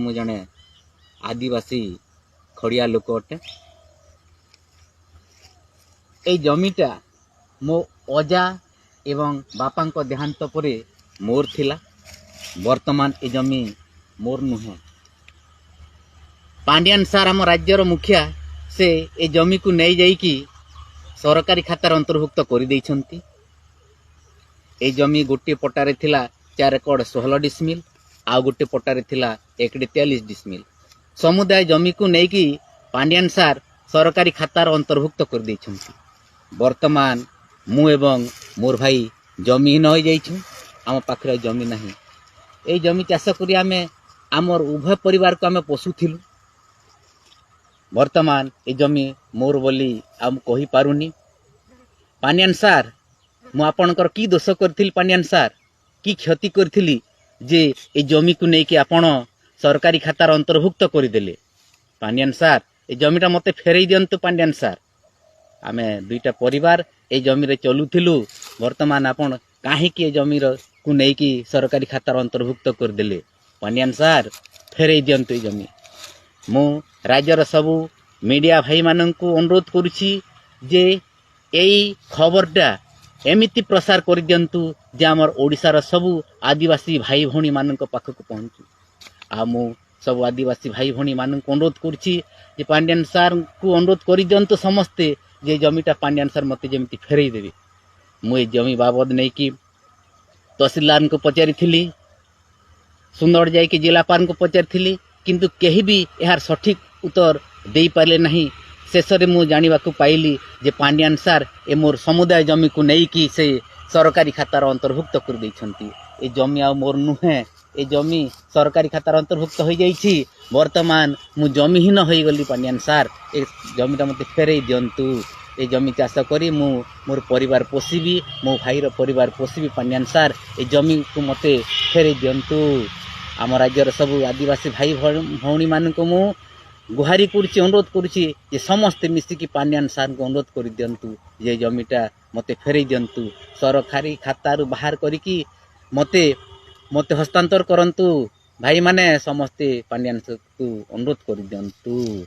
ମୁଁ ଜଣେ ଆଦିବାସୀ ଖଡ଼ିଆ ଲୋକ ଅଟେ। ଏଇ ଜମିଟା ମୋ ଅଜା ଏବଂ ବାପାଙ୍କ ଦେହାନ୍ତ ପରେ ମୋର ଥିଲା। ବର୍ତ୍ତମାନ ଏ ଜମି ମୋର ନୁହେଁ। ପାଣ୍ଡିଆନ ସାର୍, ଆମ ରାଜ୍ୟର ମୁଖିଆ, ସେ ଏ ଜମିକୁ ନେଇଯାଇକି ସରକାରୀ ଖାତାରେ ଅନ୍ତର୍ଭୁକ୍ତ କରିଦେଇଛନ୍ତି। ଏଇ ଜମି ଗୋଟିଏ ପଟ୍ଟାରେ ଥିଲା 4 ଏକର 16 ଡିସମିଲ, ଆଉ ଗୋଟେ ପଟ୍ଟାରେ ଥିଲା 1 ଏକର 43 ଡିସମିଲ। ସମୁଦାୟ ଜମିକୁ ନେଇକି ପାଣ୍ଡିଆନ ସାର୍ ସରକାରୀ ଖାତାର ଅନ୍ତର୍ଭୁକ୍ତ କରିଦେଇଛନ୍ତି। ବର୍ତ୍ତମାନ ମୁଁ ଏବଂ ମୋର ଭାଇ ଜମିହୀନ ହୋଇଯାଇଛୁ। ଆମ ପାଖରେ ଆଉ ଜମି ନାହିଁ। ଏଇ ଜମି ଚାଷ କରି ଆମେ ଆମର ଉଭୟ ପରିବାରକୁ ଆମେ ପୋଷୁଥିଲୁ। ବର୍ତ୍ତମାନ ଏ ଜମି ମୋର ବୋଲି ଆଉ ମୁଁ କହିପାରୁନି। ପାଣ୍ଡିଆନ ସାର୍, ମୁଁ ଆପଣଙ୍କର କି ଦୋଷ କରିଥିଲି? ପାଣ୍ଡିଆନ ସାର୍, କି କ୍ଷତି କରିଥିଲି ଯେ ଏ ଜମିକୁ ନେଇକି ଆପଣ ସରକାରୀ ଖାତାର ଅନ୍ତର୍ଭୁକ୍ତ କରିଦେଲେ? ପାଣ୍ଡିଆନ ସାର୍, ଏ ଜମିଟା ମୋତେ ଫେରେଇ ଦିଅନ୍ତୁ। ପାଣ୍ଡିଆନ ସାର୍, ଆମେ ଦୁଇଟା ପରିବାର ଏଇ ଜମିରେ ଚଲୁଥିଲୁ। ବର୍ତ୍ତମାନ ଆପଣ କାହିଁକି ଏ ଜମିରକୁ ନେଇକି ସରକାରୀ ଖାତାର ଅନ୍ତର୍ଭୁକ୍ତ କରିଦେଲେ? ପାଣ୍ଡିଆନ ସାର୍, ଫେରେଇ ଦିଅନ୍ତୁ ଏ ଜମି। ମୁଁ ରାଜ୍ୟର ସବୁ ମିଡ଼ିଆ ଭାଇମାନଙ୍କୁ ଅନୁରୋଧ କରୁଛି ଯେ ଏଇ ଖବରଟା ଏମିତି ପ୍ରସାର କରିଦିଅନ୍ତୁ ଯେ ଆମର ଓଡ଼ିଶାର ସବୁ ଆଦିବାସୀ ଭାଇ ଭଉଣୀମାନଙ୍କ ପାଖକୁ ପହଞ୍ଚୁ। ଆଉ ମୁଁ ସବୁ ଆଦିବାସୀ ଭାଇ ଭଉଣୀମାନଙ୍କୁ ଅନୁରୋଧ କରୁଛି ଯେ ପାଣ୍ଡିଆନ ସାର୍ଙ୍କୁ ଅନୁରୋଧ କରିଦିଅନ୍ତୁ ସମସ୍ତେ ଯେ ଜମିଟା ପାଣ୍ଡିଆନ ସାର୍ ମୋତେ ଯେମିତି ଫେରେଇ ଦେବେ। ମୁଁ ଏ ଜମି ବାବଦ ନେଇକି ତହସିଲଦାରଙ୍କୁ ପଚାରିଥିଲି, ସୁନ୍ଦରଗଡ଼ ଯାଇକି ଜିଲ୍ଲାପାଳଙ୍କୁ ପଚାରିଥିଲି, କିନ୍ତୁ କେହି ବି ଏହାର ସଠିକ୍ ଉତ୍ତର ଦେଇପାରିଲେ ନାହିଁ। ଶେଷରେ ମୁଁ ଜାଣିବାକୁ ପାଇଲି ଯେ ପାଣ୍ଡିଆନ ସାର୍ ଏ ମୋର ସମୁଦାୟ ଜମିକୁ ନେଇକି ସେ ସରକାରୀ ଖାତାର ଅନ୍ତର୍ଭୁକ୍ତ କରିଦେଇଛନ୍ତି। ଏ ଜମି ଆଉ ମୋର ନୁହେଁ। ଏ ଜମି ସରକାରୀ ଖାତାର ଅନ୍ତର୍ଭୁକ୍ତ ହୋଇଯାଇଛି। ବର୍ତ୍ତମାନ ମୁଁ ଜମିହୀନ ହୋଇଗଲି। ପାଣ୍ଡିଆନ ସାର୍, ଏ ଜମିଟା ମୋତେ ଫେରେଇ ଦିଅନ୍ତୁ। ଏ ଜମି ଚାଷ କରି ମୁଁ ମୋର ପରିବାର ପୋଷିବି, ମୋ ଭାଇର ପରିବାର ପୋଷିବି। ପାଣ୍ଡିଆନ ସାର୍, ଏ ଜମିକୁ ମୋତେ ଫେରେଇ ଦିଅନ୍ତୁ। ଆମ ରାଜ୍ୟର ସବୁ ଆଦିବାସୀ ଭାଇ ଭଉଣୀମାନଙ୍କୁ ମୁଁ ଗୁହାରି କରୁଛି, ଅନୁରୋଧ କରୁଛି ଯେ ସମସ୍ତେ ମିଶିକି ପାଣ୍ଡିଆନ ସାର୍ଙ୍କୁ ଅନୁରୋଧ କରିଦିଅନ୍ତୁ ଯେ ଜମିଟା ମୋତେ ଫେରେଇ ଦିଅନ୍ତୁ, ସରକାରୀ ଖାତାରୁ ବାହାର କରିକି ମୋତେ ହସ୍ତାନ୍ତର କରନ୍ତୁ। ଭାଇମାନେ ସମସ୍ତେ ପାଣ୍ଡିଆନ ସାର୍କୁ ଅନୁରୋଧ କରିଦିଅନ୍ତୁ।